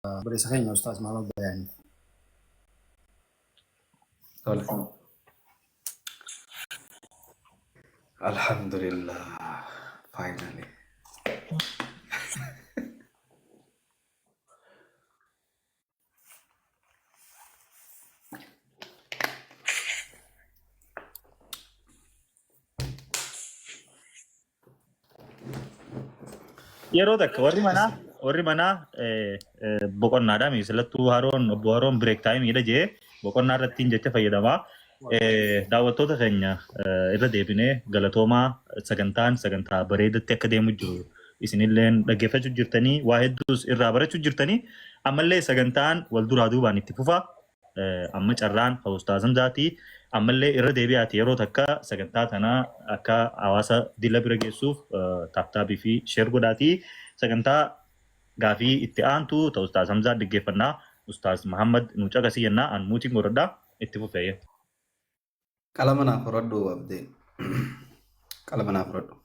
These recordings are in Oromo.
Obboleessa keenya Ustaaz Mahamad Bayaanii. Tole. Alhamdulillah. Finally. Yeroo takka warri manaa warri manaa boqonnaadha miisilattuu haroon obbo Haroon break time dha jee boqonnaa irratti jecha fayyadamaa. Daawwattoota keenya irra deebinee galatoomaa sagantaan sagantaa bareedatti akka deemu jiru isinilleen dhaggeeffachuu jirtanii waa hedduus irraa barachuu jirtanii ammallee sagantaan wal duraa duubaan itti fufa. Amma carraan kan Ustaaz Hamzaati. Ammallee irra deebi'aati yeroo takka sagantaa tana akka hawaasa dila bira geessuuf tap taabii fi share godhaati. Sagantaa gaafii itti aantu ta Ustaaz Hamzaa dhaggeeffannaa. Ustaaz Muhammad nu caqasii jennaa an muutiin godhadha itti fufee. Qalama naaf horadhu abdee. Qalama naaf horadhu.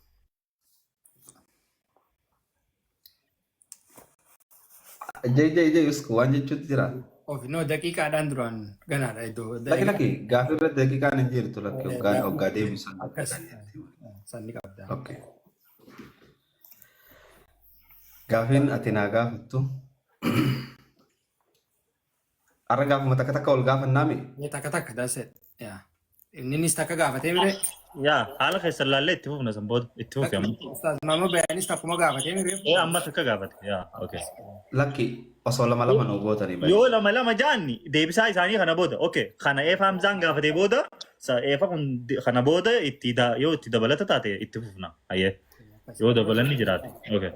Jai jai jai usku waan jechuutti jira. Of no daqiiqaadhaan duraan ganaadha iddoo. Lakki lakki gaafii irratti daqiiqaan hin jirtu lakki hoggaa hoggaa deebisan Akkas daqiiqaan jirti. sanni qabda. Okay. Gaafiin ati naa gaafattu Har'a gaafuma takka takka wal gaafannaa mi? Mee takka takka that's it. Yeah. Inninis takka gaafatee mire. Yaa haala keessan laallee itti fufna san booda itti fufi amma. Ustaaz Maammoo Bayaanis takkuma gaafatee mire. Ee amma takka gaafate yaa okay. Lakki osoo lama lama nuu gootanii bahe. Yoo lama lama jaanni deebisaa isaanii kana booda okay kana eefa Hamzaan gaafatee booda sa eefa kun kana booda itti yoo itti dabalata taate itti fufna hayyee yoo dabalanni jiraate okay.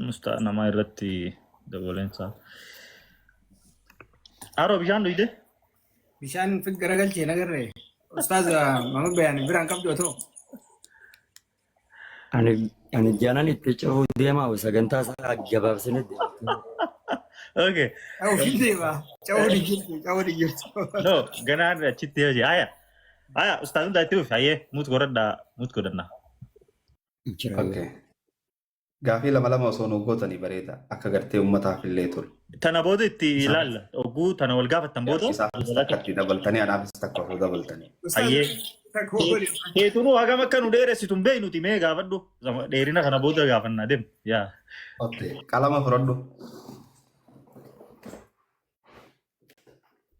Musta namaa irratti dabaleensa. Haroo bishaan dhuyde? Bishaan fi garagalchee nagarree. Ustaaz Maammoo Bayaan biraan qabdu otoo. Ani ani janan itti cehuu deemaa sagantaa isaa gabaabsine deema. Okay. Ofiin deema. Cawuu ni jirtu. Cawuu ni jirtu. No, ganaan achitti hojii. Aya. Aya, ustaaz hundaa itti fufi. Hayyee, muut godhadhaa, muut godhannaa. Jira. Okay. Gaafii lama lama osoo nuu gootanii bareeda. Akka gartee uummataaf illee tolu. Tana booda itti ilaalla. Ogguu tana wal gaafattan booda. Isaafis takka itti dabaltanii anaafis takka osoo dabaltanii. Hayyee. Keetunuu hagam akka nu dheeressitu hin beeknuti mee gaafadhu. Dheerina kana booda gaafannaa deem. Yaa. Okay. Qalama fudhadhu.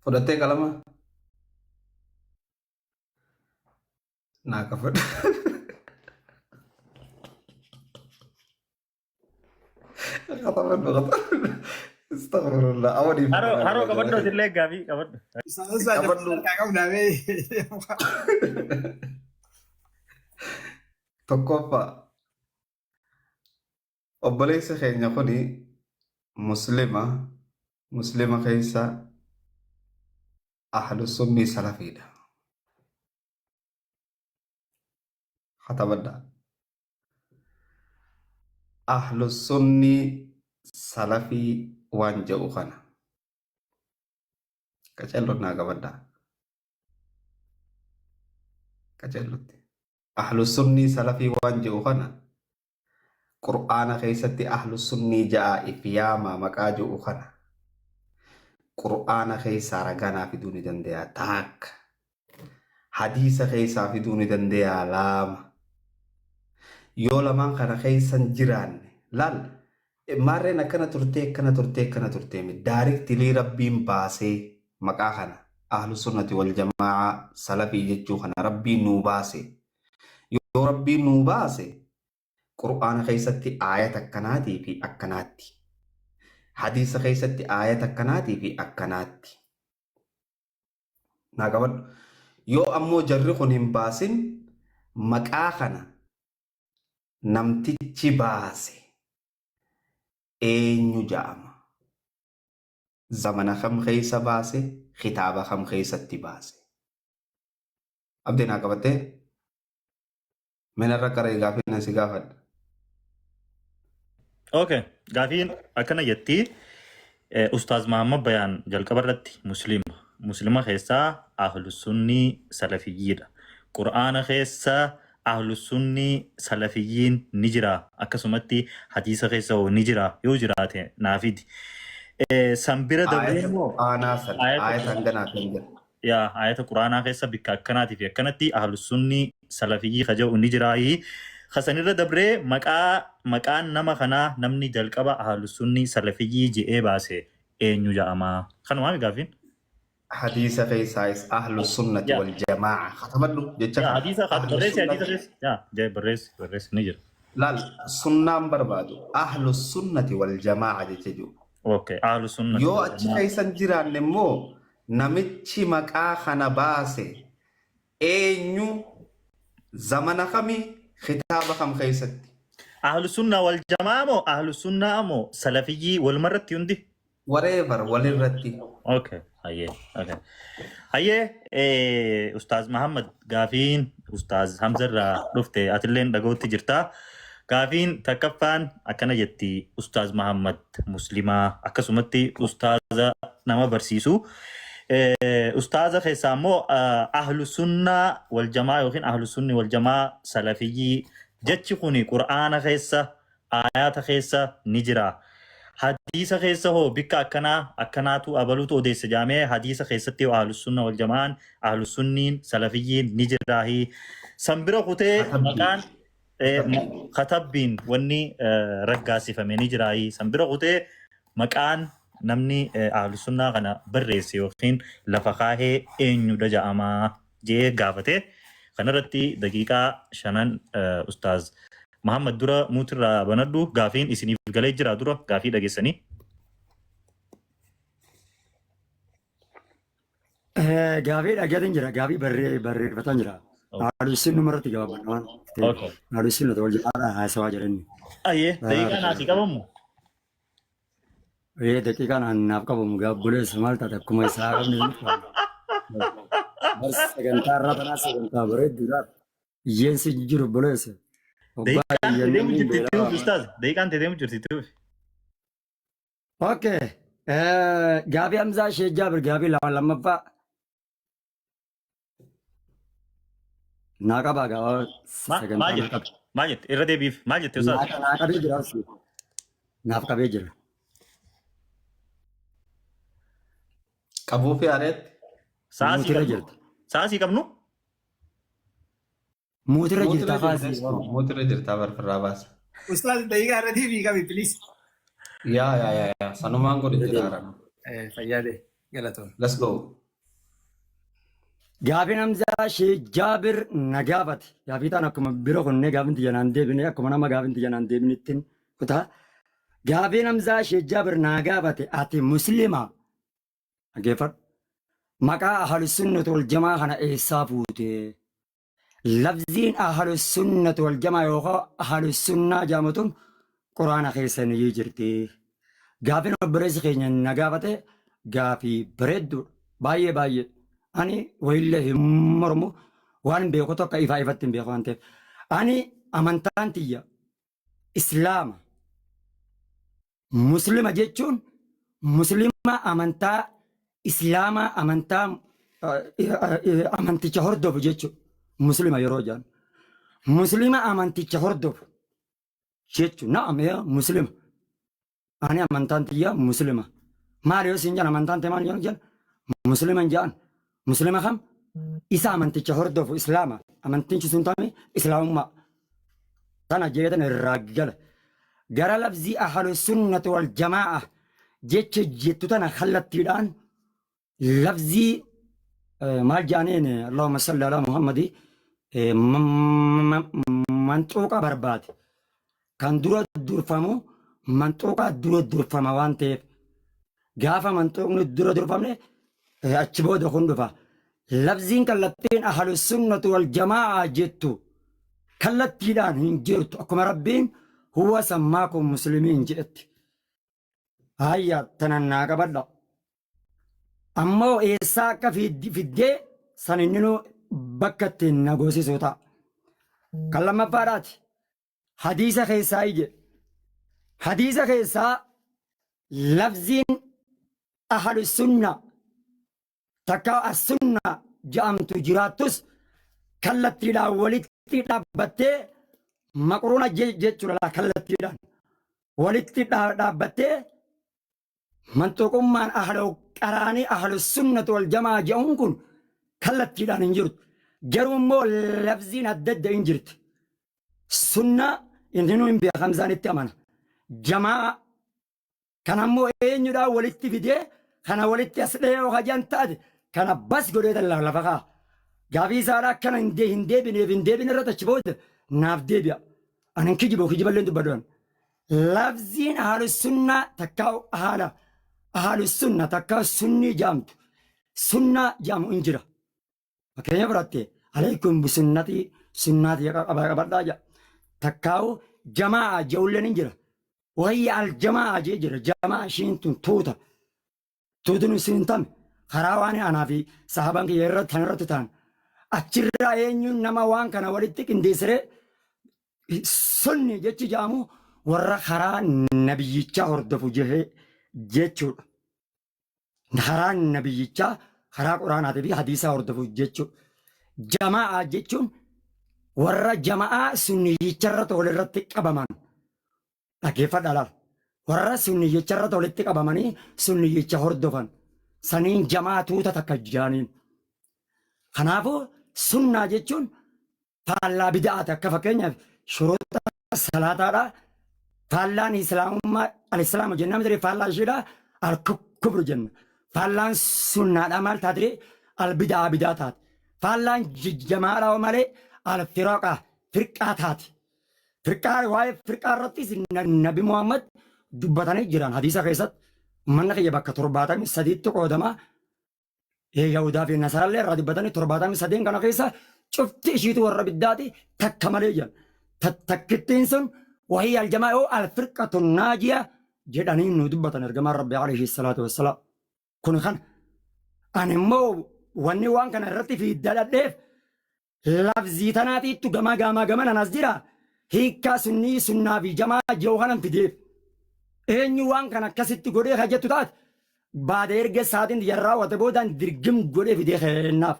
Fudhattee qalama? Naa kafadhu. Qaxabadhu qaxabadhu. Astaghfirullah. Awwa dhiifama Haroo naa haroo godhaa qabadhu jira. atillee gaafii qabadhu. Qabadhu. Tokkoffaa obboleessi keenya kuni muslima muslima keessa ahlu sunnii salafiidha. Katabadha. Ahlu sunnii salafii waan jedhu kana. Qaceelloon naa qabadha. Qaceellotti. Ahlu sunnii salafii waan jedhu kana Qur'aana keessatti ahlu sunnii ja'a if yaamaa maqaa jedhu kana Qur'aana keessaa ragaa naa fiduu ni dandayaa taakka. Hadiisa keessaa fiduu ni dandayaa laama. Yoo lamaan kana keessan jiraanne laal maarreen akkana turtee akkana turtee akkana turtee mi daariktilii rabbiin baasee maqaa kana ahlu sunnati wal jamaa'aa salafii jechuu kana rabbiin nuu baase Yoo Rabbiin nuu baase Qur'aana keessatti aayata akkanaatii fi akkanaatti. Hadiisa keessatti aayata akkanaatii fi akkanaatti. Naa qabadhu. Yoo ammoo jarri kun hin baasin maqaa kana namtichi baase eenyu ja'ama? Zamana kam keessa baase? Kitaaba kam keessatti baase? Abdee naa qabattee? Mee narra qara'ii gaafii nan si gaafadha. Okay, gaafiin akkana jetti. Ustaaz Mahammad Bayaan jalqaba irratti Muslima. Muslima keessaa Ahlu Sunnii Salafiyyiidha. Qur'aana keessa Ahlusunnii salafiyyiin ni jira akkasumatti hadiisa keessa hoo ni jira yoo jiraate naa fidi. San bira dabree Aayata immoo quraanaa san aayata aayata hanganaa kan jedhu. Yaa aayata quraanaa keessa bikka akkanaatii fi akkanatti ahlusunnii salafiyyii ka jedhu ni jiraayi. Ka sanirra dabree maqaa maqaan nama kanaa namni jalqaba ahlusunnii salafiyyii je'ee baase eenyu ja'amaa? Kanumaami gaafiin? Hadiisa keessaayis ahlu sunnati Yaa wal jamaa'a katabadhu jecha yaa kana hadiisa ahlu barreessi hadiisa sunnati keessa yaa jee barreessi barreessi ni jira. laal sunnaan barbaadu ahlu sunnati wal jamaa'a jecha jiru. Okay, ahlu sunnati Yoo wal achi jamaa. keessan jiraanne immoo namichi maqaa kana baase eenyu zamana kamii kitaaba kam keessatti? Ahlu sunna wal jamaa moo ahlu sunnaa moo salafiyyii walumarratti hundi? Whatever walirratti. Okay, hayyee, okay. Hayyee, Ustaaz Muhammad gaafiin Ustaaz Hamza irraa dhufte atilleen dhaga'utti jirta. Gaafiin takkaffaan akkana jetti Ustaaz Muhammad Muslimaa akkasumatti Ustaaza nama barsiisu. Ustaaza keessaa immoo ahlu sunnaa wal jamaa yookiin ahlu sunni wal jamaa salafiyyii jechi kuni qur'aana keessa aayaata keessa ni jira. Hadiisa keessa hoo bikka akkanaa akkanaatu abaluutu odeessa jaamee hadiisa keessatti hoo ahlu sunna wal jamaan ahlu sunniin salafiyyiin ni jiraahi. San bira kutee Katabbii. maqaan Katabbii. katabbiin wanni raggaasifame ni jiraahi. San bira kutee maqaan namni ahlu sunnaa kana barreesse yookiin lafa kaahee eenyudha ja'amaa jee gaafate. Kanarratti daqiiqaa shanan Ustaaz Muhammad dura muutirraa banadhu gaafiin isiniif galee jira dura gaafii dhageessanii. Gaafii dhaggeetiin jira. Gaafii barreeffataan jira. Haalusiin numarratti gabaabanna waan ta'eef. Haalusiin nuti wal jalaa haasawaa jiranni. Ayyee daqiiqaa naasii qabamu. Ee daqiiqaan naaf qabamu gaabboleessa maal taate akkuma isaa qabne ni qabna. Bar sagantaa irraa tanaa sagantaa bareedduudha. Iyyeensi jiru obboleessa. Obbaa Daqiiqaan iyyanneen deemu jirti itti beelawaa. fufi ustaaz. Daqiiqaan deemu jirti itti fufi. Okay. Gaafii Hamzaa Sheek Jaabir gaafii lama lammaffaa naa qabaa gaafaa Maal sagantaa naa jette? qabe. Maal jette? Irra deebiif. Maal jette ustaaz? Naa qabee jira. Naaf qabee jira. Qabuu fi areetti. Saasii Muutirra qabnu? jirta. Saasii qabnu? Muutirra jirta Mootirra kaasii. jirta. Mootirra jirta barfirraa baasa. Ustaaz daqiiqaa irra deebii qabi please. Yaa yaa yaa yaa sanumaan godhe jira haran. Fayyaa ta'e galatoon. Let's go. Gaafiin Hamzaa Sheek Jaabir na gaafate. Gaafii ta'an akkuma bira kunnee gaafiin tiyya naan deebine akkuma nama gaafiin tiyya naan deebinittiin kutaa. Gaafiin Hamzaa Sheek Jaabir na gaafate ati Muslima dhaggeeffadhu. Maqaa Ahlusunnati wal jamaa kana eessaa fuute? Lafziin Ahlusunnati wal jamaa yookaan Ahlusunnaa jedhamu tun Quraana keessa ni jirti. Gaafiin obboleessi keenya na gaafate gaafii bareedduudha. Baay'ee baay'ee. Ani wayillee hin mormu waan beeku tokko ifaa ifatti hin beeku waan ta'eef. Ani amantaan tiyya Islaama. Muslima jechuun muslima amantaa Islaamaa amantaa amanticha hordofu jechuudha. Muslima yeroo jedhan. Muslima amanticha hordofu jechuudha. Na'am yaa muslima. Ani amantaan tiyya muslima. Maal yoo siin jedhan amantaan tee maal yoo jedhan muslima hin jedhan. Muslima kam? Isa amanticha hordofu Islaama. Amantichi sun tami Islaamummaa. Tana jeetan irraa gala. Gara lafzii ahlu sunnati wal jamaa'a jecha jettu tana kallattiidhaan lafzii maal jedhaniin Allahumma salli ala Muhammadi manxuuqa barbaade. Kan dura durfamu manxuuqa dura durfama waan ta'eef gaafa manxuuqni dura durfamne achi booda kun dhufa. Lafziin kallattiin ahlu sunnati wal jamaa'a jettu kallattiidhaan hin jirtu akkuma Rabbiin huwa sammaakum muslimiin jedhetti. Hayya tanan naa qabadha. Ammoo eessaa akka fiddee san inninuu bakka ittiin na goosisuu ta'a. Kan lammaffaadhaati. Hadiisa keessaa ije. Hadiisa keessaa lafziin ahlu sunna takka as-sunna ja'amtu jiraattus kallattiidhaan walitti Walitti dhaabbattee maqruuna jechuudha laa kallattiidhaan. Walitti dhaabbattee manxuqummaan ahlu qaraanii ahlu sunnatu wal jamaa jedhuun kun kallattiidhaan hin jirtu. Garuu immoo lafziin adda adda hin jirti. Sunnaa inni nu hin beekamsaan itti amana. Jamaa Kana immoo eenyudhaan walitti fidee kana walitti as dhahee hajaan taate kana bas godhee tan lafa kaa. Gaafii isaadhaa akkana hin hin deebineef hin deebine irratti achi booda naaf deebi'a. Ani hin kijibu kijiballee hin dubbadhu. Lafziin ahlu sunnaa takkaa haala ahlu sunna takkaa sunnii jaamtu sunnaa jaamu hin jira. Fakkeenya fudhatte alaykum bisunnatii sunnaatii qabadhaa jedha. Takkaa'u jamaa je'ulleen hin jira. Wayya al jamaa jee jira. Jamaa ishiin tun tuuta. Tuutun isin hin tame. Karaa waan anaa fi sahaban kiyya irratti tan irratti ta'an. Achirraa eenyuun nama waan kana walitti qindeessiree sunni jechi jedhamu warra karaa nabiyyichaa hordofu jehee jechuudha. Karaa nabiyyichaa karaa quraanaatii fi hadiisaa hordofu jechuudha. Jama'aa jechuun warra jama'aa sunniyyicha irratti walirratti qabaman. Dhaggeeffadhaa laala. Warra sunniyyicha irratti walitti qabamanii sunniyyicha hordofan. Saniin jama'aa tuuta takka jaaniin. Kanaafuu sunnaa jechuun faallaa bida'aati. Akka fakkeenyaaf shuruuxa salaataadha. Faallaan islaamummaa al-islaamu jennaan miti faallaa ishiidha al-kufru jenna. Faallaan sunnaadha maal taatire al-bida'aa bidaa taate. Faallaan jamaadha malee al-firaqa firqaa taate. Firqaa waa'ee firqaa irrattis Nabi Muhammad dubbatanii jiran hadiisa keessatti manna kiyya bakka 73tti qoodama. Yahudaa fi Nasarallee irraa dubbatanii 73 kana keessa cufti ishiitu warra biddaati takka malee jedhan. Takkittiin sun wahii aljamaa yoo alfirqatu naajiya jedhanii nu dubbatan ergamaan Rabbi alayhi salaatu wassalaam. Kun kana. Ani immoo wanni waan kana irratti fiiddadhadheef lafzii tanaatiittu gamaa gamaa gamanaan as jira hiikkaa sunnii sunnaa fi jamaa jiru kanan fideef. Eenyu waan kana akkasitti godhee ka jettu taate baada erga isaatiin yarraa raawwate boodaan dirgim godhee fidee kennaaf.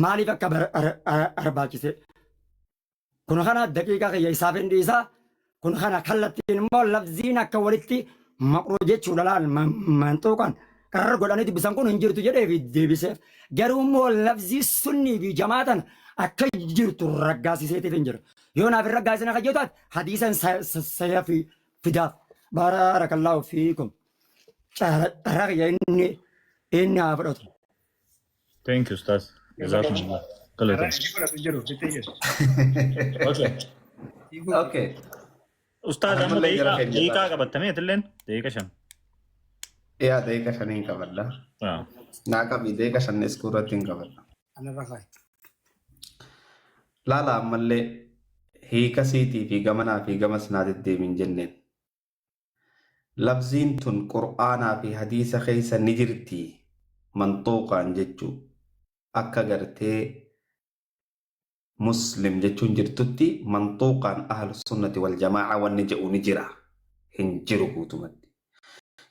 Maaliif akka barbaachise? Kun kana daqiiqaa kiyya isaaf hin dhiisa. Kun kana kallattiin immoo lafziin akka walitti maqroo jechuudha laal manxuuqan qarar godhanii dubbisan kun hin jirtu jedhee fi deebiseef. Garuu immoo lafzii sunnii fi jamaatan akka jirtu raggaasiseetiif hin jiru. Yoo naaf hin raggaasisne akka jettu hadiisan saya fi fidaaf. Baarakallaahu fiikum. Carraa kiyya inni inni haa fudhatu. Thank you, Ustaz. Jazakumullah. Carraa Galatoom. inni fudhatu jiru. Sitti jiru. Okay. Okay. Ustaaz amma Ammallee jara daqiiqaa keenya daqiiqaa ta'a. qabattamee atilleen daqiiqa 5. Yaa daqiiqa shaniin qabadha. Ah. Naa qabi daqiiqa 5 iskuu irratti hin qabadha. Anarra kaa'i. Laala ammallee hiika siitii fi gamanaa fi gamas naa deddeemin jenneen. Lafziin tun Qur'aanaa fi hadiisa keessa ni jirti manxuuqaan jechuu akka gartee Muslim jechuun jirtutti manxuuqaan ahlu sunnati wal jamaa'a wanni je'u ni jira hin jiru guutumatti.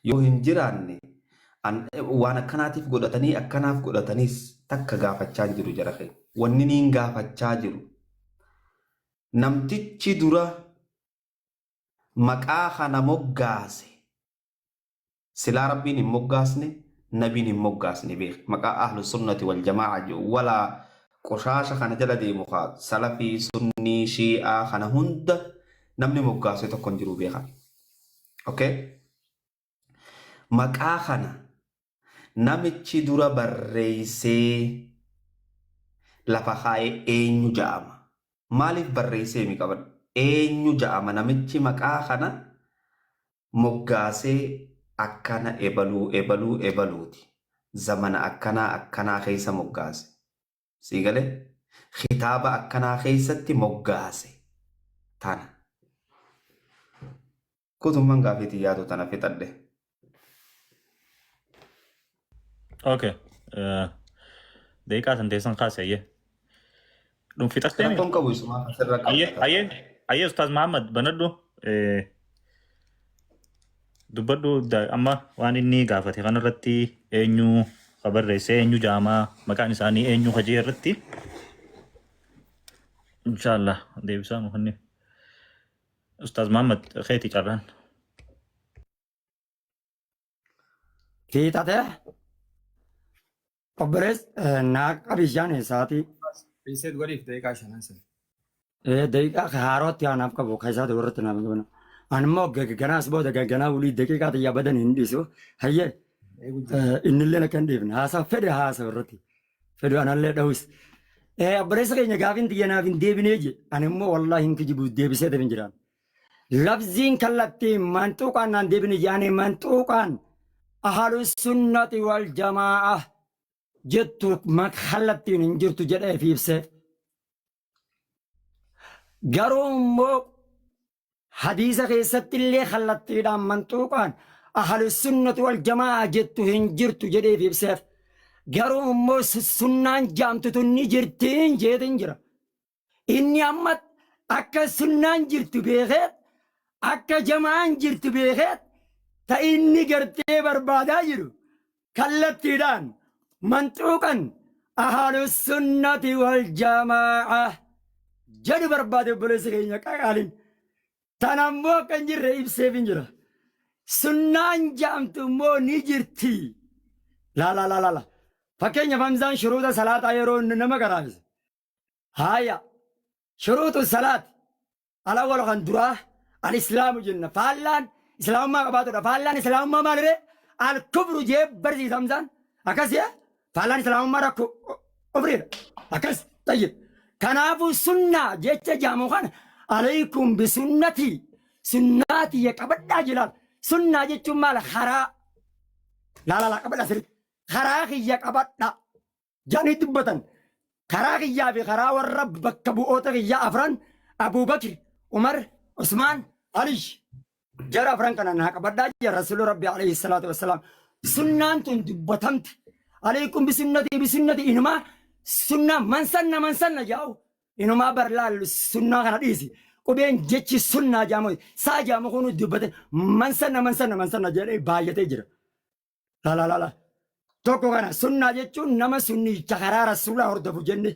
Yoo hin jiraanne waan akkanaatiif godhatanii akkanaaf godhataniis takka gaafachaa hin jiru jara keenya. Wanni niin gaafachaa jiru namtichi dura maqaa kana moggaase silaa Rabbiin hin moggaasne nabiin hin moggaasne beeki maqaa ahlu sunnati wal jamaa'a jedhu walaa qoshaasha kana jala deemu kaa salafii sunnii shii'aa kana hunda namni moggaase tokko hin jiru beeka okay maqaa kana namichi dura barreessee lafa kaa'e eenyu ja'ama Maaliif barreessee himi qabadhu. Eenyu ja'ama namichi maqaa kana moggaasee akkana ebaluu ebaluu ebaluuti. Zamana akkanaa akkanaa keessa moggaase. Sii galee? Kitaaba akkanaa keessatti moggaase. Tana. Guutummaan gaafii tiyyaatu tana fixadhe. Okay. Daqiiqaa san teessan kaase ayyee. Dhum fixattee mi? Rakkoon qabu isumaa asirra Ayyee qabata. ayyee ayyee Ustaaz Mahammad banadhu. Dubbadhu amma waan inni gaafate kanarratti eenyu ka barreesse eenyu jaamaa maqaan isaanii eenyu ka jee irratti Inshaallah deebisaa nu kenniif. Ustaaz Mahammad keeti carraan. Fiixatee obbolees naa qabishaan isaatii Reset godhiif daqiiqaa shanan sana. Daqiiqaa haarootti anaaf qabu kan isaa irratti naaf qabu. Ani immoo ganaas booda ganaa wulii daqiiqaa xiyyaa badan hin dhiisu. Hayyee Eeguu jira. Innillee akka hin dhiifne haasaa fedhe haasa irratti fedhu anallee dha'us. Obboleessa keenya gaafiin xiyya naaf hin deebinee je ani immoo wallaahi hin kijibu deebisee hin jiraan. Lafziin kallattii manxuuqaan naan deebine jedhanii manxuuqaan ahlu sunnati wal jamaa'a jettu kallattiin hin jirtu jedhee fi ibseef. Garuu immoo hadiisa keessatti illee kallattiidhaan manxuuqaan ahlu sunnati wal jamaa'a jettu hin jirtu jedhee fi ibseef. Garuu immoo sunnaan jaamtu tun ni jirtiin jeetin jira. Inni amma akka sunnaan jirtu beekee akka jamaan jirtu beekee ta inni gartee barbaadaa jiru kallattiidhaan manxuuqan ahlu sunnati wal jamaa'a jedhu barbaade obboleessi keenya qaqaalin. Tan ammoo akka hin jirre ibseef hin jira. Sunnaan jaamtu immoo ni jirti. La la la la la. Fakkeenyaaf Hamzaan shuruuta salaataa yeroo inni nama garaafise. Haaya. Shuruutu salaati. Alawwal kan duraa al-islaamu jenna. Faallaan islaamummaa qabaatudha. Faallaan islaamummaa maaliree? Al-kufru jee barsiisa Hamzaan. Akkasii faallaan islaamummaa rakkoo kufriidha. Akkas tayyib. Kanaafuu sunnaa jecha jaamu kana alaykum bisunnatii sunnaatii ya qabadhaa jilaal. Sunnaa jechuun maal karaa laalala qabadhaa sirriitti. Karaa kiyya qabadhaa. Jedhanii dubbatan. Karaa kiyyaa fi karaa warra bakka bu'oota kiyyaa afran Abuubakir, Umar, Usmaan, Ali. Jara afran kana naa qabadhaa jira Rasuulli Rabbi alayhi salaatu wassalaam. Sunnaan tun dubbatamte. Alaykum bisunnatii bisunnatii inumaa sunnaa man sanna man sanna jaa'u. Inumaa bar laallu sunnaa kana dhiisi. Qubeen jechi sunnaa jaamu saa jaamu kun dubbate man sanna man sanna man sanna jedhee baay'atee jira. La la la la. Tokko kana sunnaa jechuun nama sunnicha karaa rasuulaa hordofu jenne.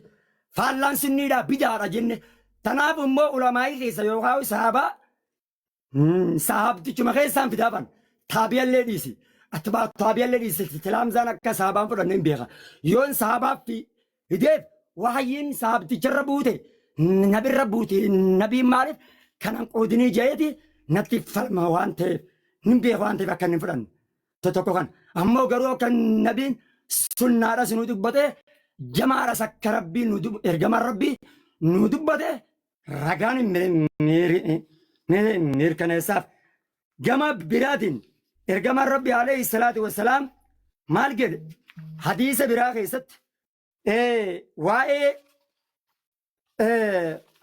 Faallaan sunniidhaa bidaadha jenne. Tanaaf immoo ulamaa'ii keessa yookaan sahabaa sahabtichuma keessaan fidaafan taabiyallee dhiisi. Atbaa taabiyallee dhiisi. Tilaamzaan akka sahabaan fudhanne hin beeka. Yoon sahabaaf fideef wahayyiin sahabticharra buute nabirra buute nabiin maaliif kanan qoodinii jeeti natti falma waan ta'eef hin beeku waan ta'eef akka inni hin fudhanne. Tokko kan ammoo garuu akka nabiin sunnaadhas nu dubbate jamaadhas akka rabbiin nu ergamaan rabbii nu dubbate ragaan mirkaneessaaf. Gama biraatiin ergamaan rabbii alayhi salaatu wassalaam maal jedhe hadiisa biraa keessatti waa'ee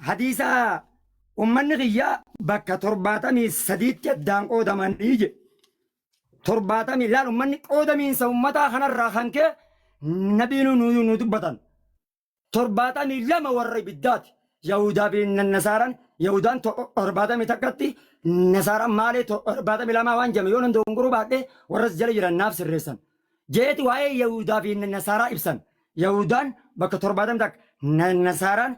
hadiisa ummanni kiyyaa bakka 73tti addaan qoodamanii jedhe. Torbaatamii laal ummanni qoodamiinsa ummataa kanarraa kan ka'e nabiin nu dubbatan. 72 warra ibiddaati. Yahudaa fi Nasaaraan Yahudaan 71tti Nasaaraan maalee 72 waan jame yoo nan dogongoruu baadhee warras jala jiran naaf sirreessan. Jeeti waa'ee Yahudaa fi Nasaaraa ibsan. Yahudaan bakka 71 Nasaaraan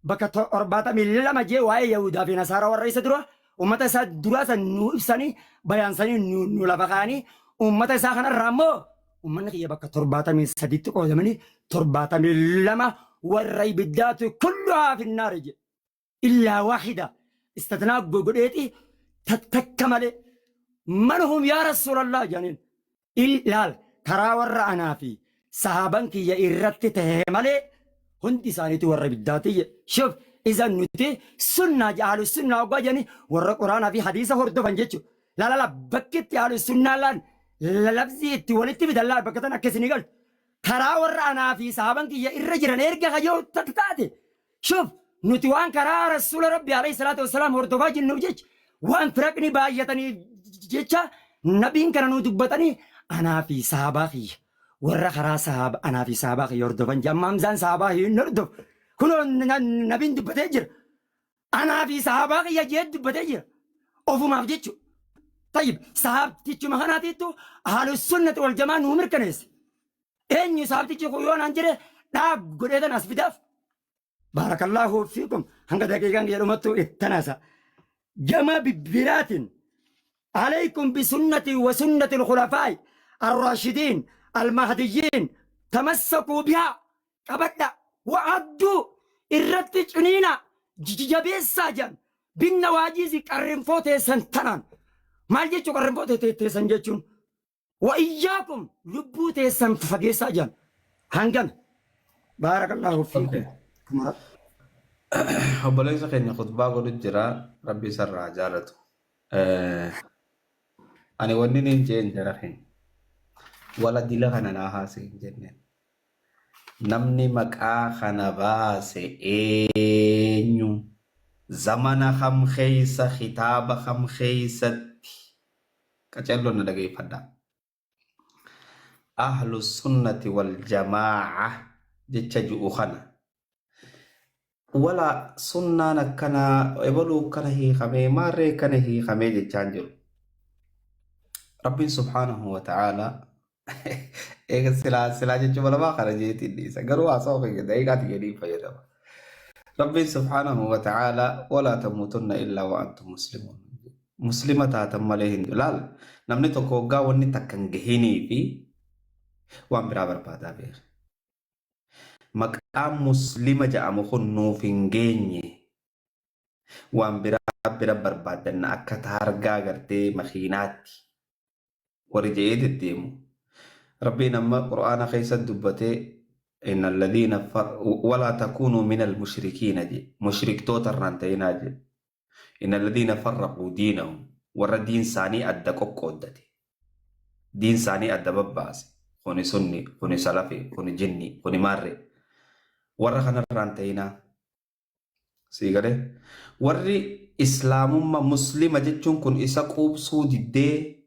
bakka 72 jee waa'ee Yahudaa fi Nasaaraa warra isa dura ummata isaa duraa san nu ibsanii bayaansanii nu lafa kaa'anii ummata isaa kanarraa immoo ummanni kiyya bakka 73tti qoodamanii 72 warra ibiddaatu kulluhaa finnaari jedhe. Illaa waahida istatnaa godheeti takka malee man hum yaa rasuulallah jedhaniin. Ilaal karaa warra anaa fi sahaaban kiyya irratti ta'e malee hundi isaaniitu warra ibiddaati jedhe. Shuf isan nuti sunnaa ahlu sunnaa hoggaa jedhanii warra quraanaa fi hadiisa hordofan jechuudha. Laalala bakki itti ahlu sunnaa laan lafzii itti walitti fidan laal bakka tan akka isinii galtu. Karaa warra anaa fi sahaaban kiyya irra jiran erga kayyoo taate shuf nuti waan karaa rasuula rabbi alayhi salaatu wassalaam hordofaa jirnuuf jecha waan firaqni baay'atanii jecha nabiin kana nu dubbatanii anaa fi sahabaa kiyya warra karaa sahaaba anaa fi sahabaa kiyya hordofan jamma Hamzaan sahabaa hin hordofu kunoo nabiin dubbatee jira anaa fi sahabaa kiyya jee dubbatee jira ofumaaf jechuudha. Tayyib sahabtichuma kanaatiittu ahlu sunnati wal jamaa nuu mirkaneesse. Eenyu sahabtichi kun yoo naan jedhe dhaab godhee tan as fidaaf. Baarakallaahu fiikum hanga daqiiqaan kiyya dhumattu ittan haasa. Gama biraatiin alaykum bisunnati wa sunnati al-khulafaa'i ar-raashidiin al-mahdiyyiin tamassakuu bihaa qabadha wa'adduu irratti ciniina jabeessaa jedhan binna waajiizi qarrinfoo teessan tanaan maal jechuu qarrinfoo teessan jechuun Wa iyyaakum lubbuu teessan fageessaa jedhan. Hangana. Baarakallaahu fiikum. Okay. Obboleessa keenya khutbaa godhu jira. Rabbi isarraa haa jaalatu. Eh, Ani wanni niin jeen jara keenya. Wala dila kana naa haase hin jenneen. Namni maqaa kana baase eenyu? Zamana kam keessa kitaaba kam keessatti Qaceelloon na dhageeffadhaa. Ahlu sunnati wal jamaa'a jecha ju'u kana. Wala sunnaan akkanaa ebaluu akkana hiikamee maarree akkana hiikamee jechaan jiru. Rabbiin subhaanahu wa ta'aalaa eega silaa silaa jechuun lamaa kana jeetiin dhiisa. Garuu haasawa kiyya daqiiqaa tiyya niin fayyadama. Rabbiin subhaanahu wa ta'aalaa walaa tamuutunna illaa wa antum muslimuun. Muslima taatan malee hin laal namni tokko hoggaa wanni takka hin gahinii fi waan biraa barbaadaa beeka. Maqaan muslima jedhamu kun nuuf hin geenye waan biraa bira barbaaddanna akka taargaa gartee makiinaatti warri je'ee deddeemu. Rabbiin amma Qur'aana keessa dubbatee inna alladhiina walaa takuunuu minal mushrikiina jedhe mushriktoota irraan ta'inaa jedhe. Inna alladhiina farraquu diinahum warra diin isaanii adda qoqqooddate diin isaanii adda babbaase kuni sunni kuni salafi kuni jinni kuni maarree warra kanarraan ta'inaa. Sii galee? Warri Islaamumma Muslima jechuun kun isa quubsuu diddee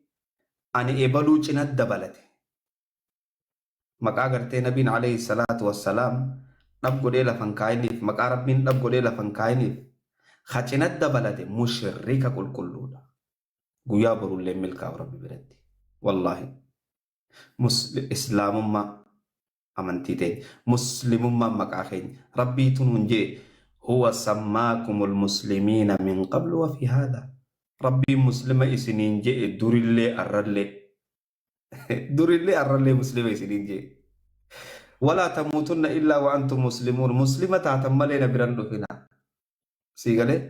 ani ebaluu cina dabalate. Maqaa gartee Nabiin alayhi salaatu wassalaam dhab godhee lafa hin kaayiniif, maqaa Rabbiin dhab godhee lafa hin kaayiniif ka cina dabalate mushrika qulqulluudha. Guyyaa borullee hin milkaa'u Rabbi biratti. Wallaahi. Islaamummaa amantii teenya. Muslimummaan maqaa keenya. Rabbiitu nuun je'e huwa sammaakumul muslimiina min qablu wa fi haadha. Rabbiin muslima isiniin je'e durillee arrallee. Durillee arrallee muslima isiniin je'e. Walaa tamuutunna illaa wa antum muslimuun. Muslima taatan malee na biran dhufinaa. Sii galee?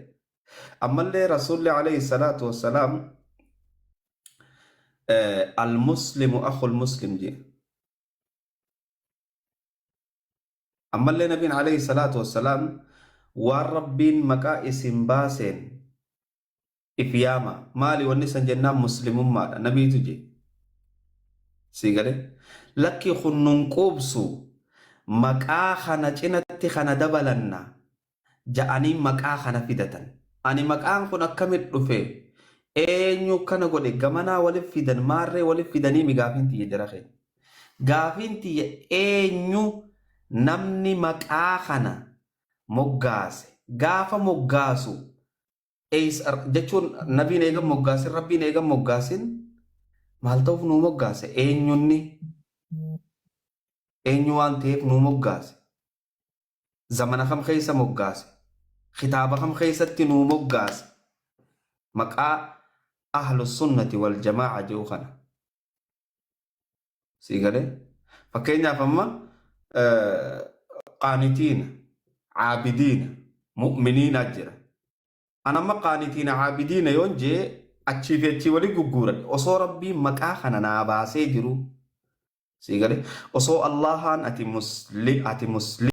Ammallee Rasuulli alayhi salaatu wassalaam al-muslimu akhul muslim je'e. Ammallee Nabiin alayhi salaatu wassalaam waan Rabbiin maqaa isin baaseen if yaama. Maali wanni san jennaan muslimummaadha. Nabiitu jee. Sii galee? Lakki kun nun quubsu maqaa kana cinatti kana dabalanna ja'anii maqaa kana fidatan. Ani maqaan kun akkamit dhufe eenyu kana godhe gamanaa walif fidan maarree walif fidanii mi gaafiin tiyya jara keenya. Gaafiin tiyya eenyu namni maqaa kana moggaase gaafa moggaasu eessa jechuun nabiin eegan moggaasin rabbiin eegan moggaasin maal ta'uuf nuu moggaase eenyunni eenyu waan ta'eef nuu moggaase. Zamana kam keessa moggaase? Kitaaba kam keessatti nuu moggaase? Maqaa Ahlu Sunnati wal Jamaa'a jedhu kana. Sii galee? Fakkeenyaaf amma qaanitiina, caabidiina, mu'miniina jira. An amma qaanitiina caabidiina yoon jee achii fi achii wali gugguuradhe osoo Rabbiin maqaa kana naa baasee jiru. Sii galee? Osoo Allahaan ati musli ati musli.